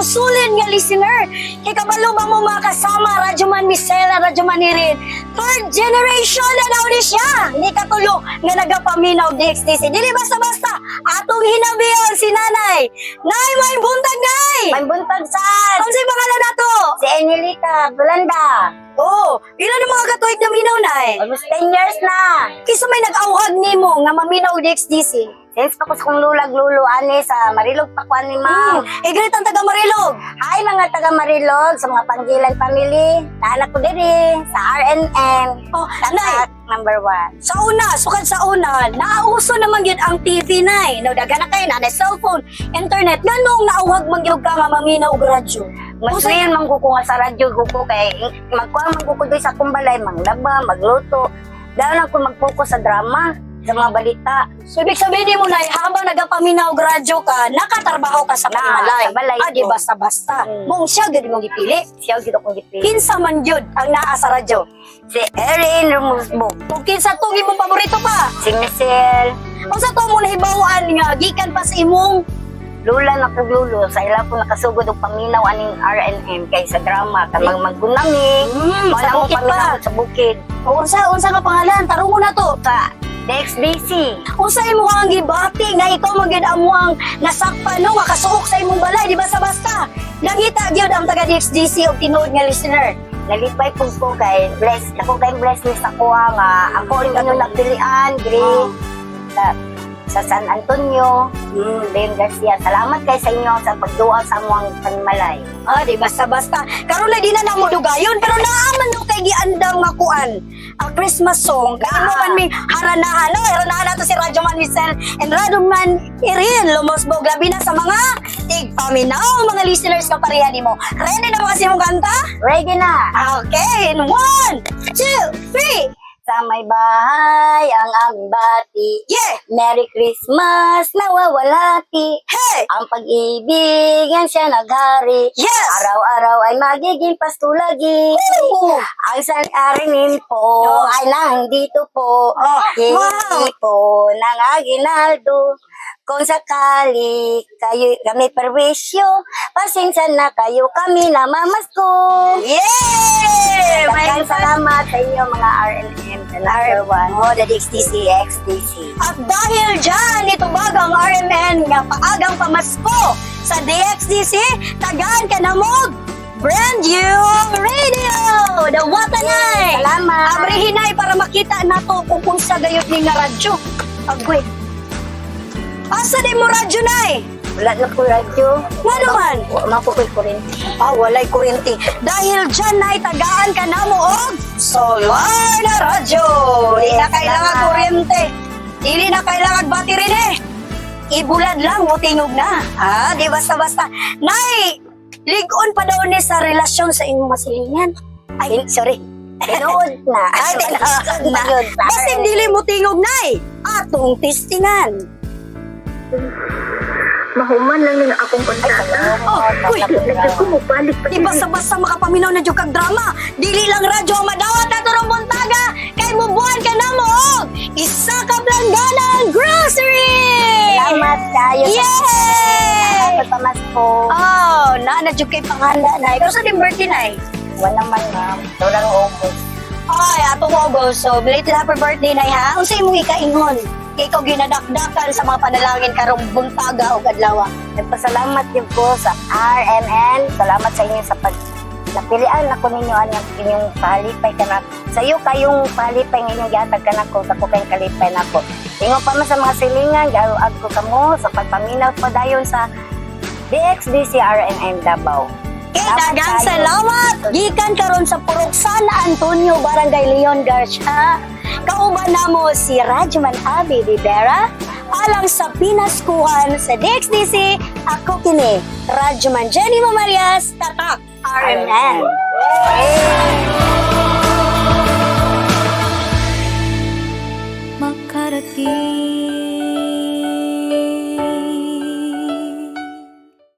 solid nga listener. Kay kabalo ba mo, mga kasama, Radyoman Misela, Radyoman Irin, third generation na daw ni siya. Ni katulo nga nagapaminaw DXDC. Dili basta-basta, atong hinabiyon si nanay. Nay, may buntag, nay! May buntag sad. Unsay pangalan nato? Si Enelita Bulanda. Oh, pila na mga katuig na minaw, nay? Almost 10 years na. Kinsa may nag-awhag nimo nga maminaw DXDC? Since pa ko sa kong lulag lulo ani sa Marilog pa ko ani, ma'am. I-greet ang taga Marilog. Hi, mga taga Marilog, sa mga Panggilan family. Naanak ko diri sa RNM. Oh, nay, Tatak number 1. sa una, sukad sa una, nauso naman gyud ang TV, nay. No, daghan na kayo na cellphone, internet. Nganong naawhag man gyud ka nga maminaw og radyo? Mas ngayon man ko nga sa radyo ko kay magkuha man ko doy sa akong balay, manglaba, magluto. Dahil ako mag-focus sa drama, sa mga balita. So ibig sabihin mo, nay, habang nagapaminaw og radyo ka, nakatrabaho ka sa Na, panimalay. sa balay Ah, di ko. basta-basta. Mong siya gyud imong gipili. Siya gyud akong gipili. Kinsa man gyud ang naa sa radyo? Si Erin Rumusbog, Kung kinsa tong imong paborito pa? si Michelle, Unsa to mo nahibaw-an nga gikan pa sa imong lula na kog lulo sa ila ko nakasugod og paminaw aning RNM kay sa drama kamang maggunami. Sa Wala mo bukid pa. paminaw sa bukid. O, unsa nga pangalan? Tarungon na to. Sa DXDC. Unsa imo ang gibati nga ikaw man gyud amo ang nasakpan, no, nga kasuok sa imong balay, di basta-basta? Nangita gyud ang taga DXDC og tinuod nga listener. Nalipay pud ko kay bless ako kay bless ni sa kuha nga ako ang inyong napilian diri sa San Antonio, Leon Garcia. Salamat kay sa inyo sa pagduwa sa among panimalay. Ah, di basta-basta. Karon na di na namo dugayon, pero naa man do kay giandang makuan a Christmas song. Kay imo man mi haranahan, no? Haranahan nato si Radyo Man Michelle and Radyo Man Irene Lumosbog, labi na sa mga tigpaminaw, mga listeners nga pareha nimo. Ready na ba kasi imong kanta? Ready na. Okay, in one, two, three. Sa may bahay ang aming bati. Yeah! Merry Christmas, nawawalati. Hey! Ang pag-ibig yan siya naghari. Yes! Araw-araw ay magiging Pasko lagi. Ooh! Ang san-arinin po ay nandito po. Oh, Hihingi po ng aginaldo. Kung sakali kayo kami perwisyo, pasensya na kayo, kami namamasko. Yeah! Daghang salamat sa inyo mga RNM sa number 1. Oh, the DXDC. XDC. At dahil dyan, itubag ang RMN nga paagang pamasko sa DXDC, tagaan ka na mo brand new radio! Dawata, nay! Salamat! Abrihin, nay, para makita nato kung unsa gayud ni nga radyo. Agoy. Asa di mo radyo, nay? Wala na ko radyo. Nga naman? Wa man po ko'y kuryente. Ah, walay kuryente. Dahil dyan, nay, tagaan ka na mo og solar na radyo. Di na kailangan Salamat. kuryente. Dili na kailangan battery ni. Ibulad lang, mutingog na. Ah, di basta-basta. Nay, lig-on pa daw ni sa relasyon sa inyong masilingan. Ay, sorry. Tinuod na. Ay, tinuod na. Yun, sa Basig dili mo tingog, nay. Atong testingan. Mahuman lang ning akong kontrata. Oh, uy. Nagdag ko mo balik pa Di basta-basta makapaminaw na jud kag drama. Dili lang radyo ang madawat ato rong buntaga kay mubuan ka na mo og isa ka plangganang grocery. Salamat kayo. Yay! Sa pamasko. Oh, naa na jud kay panghanda na. Ikaw sa din birthday, nay? Wala man, ma'am. Durang August. Ay, atong August. So, belated happy birthday, nay, ha. Unsa imong ikaingon? Kay ikaw ginadakdakan sa mga panalangin karong buntaga og adlaw. Nagpasalamat yun ko sa RMN. Salamat sa inyo sa pag napilian ako ninyo anyang inyong pahalipay kanak. Sa iyo kayong pahalipay nga inyong gihatag kanako, dako kayong kalipay nako. Ingon pa man sa mga silingan, galuag ko kamo sa pagpaminaw padayon sa DXDC RNM Davao. Okay, Salamat daghang kayo. salamat. Gikan karon sa Purok San Antonio, Barangay Leon Garcia. Kauban namo si Rajman Abi Rivera. Alang sa Pinaskuhan sa DXDC, ako kini, Rajman Jenny Mamarias, Tatak RMN. Makarating.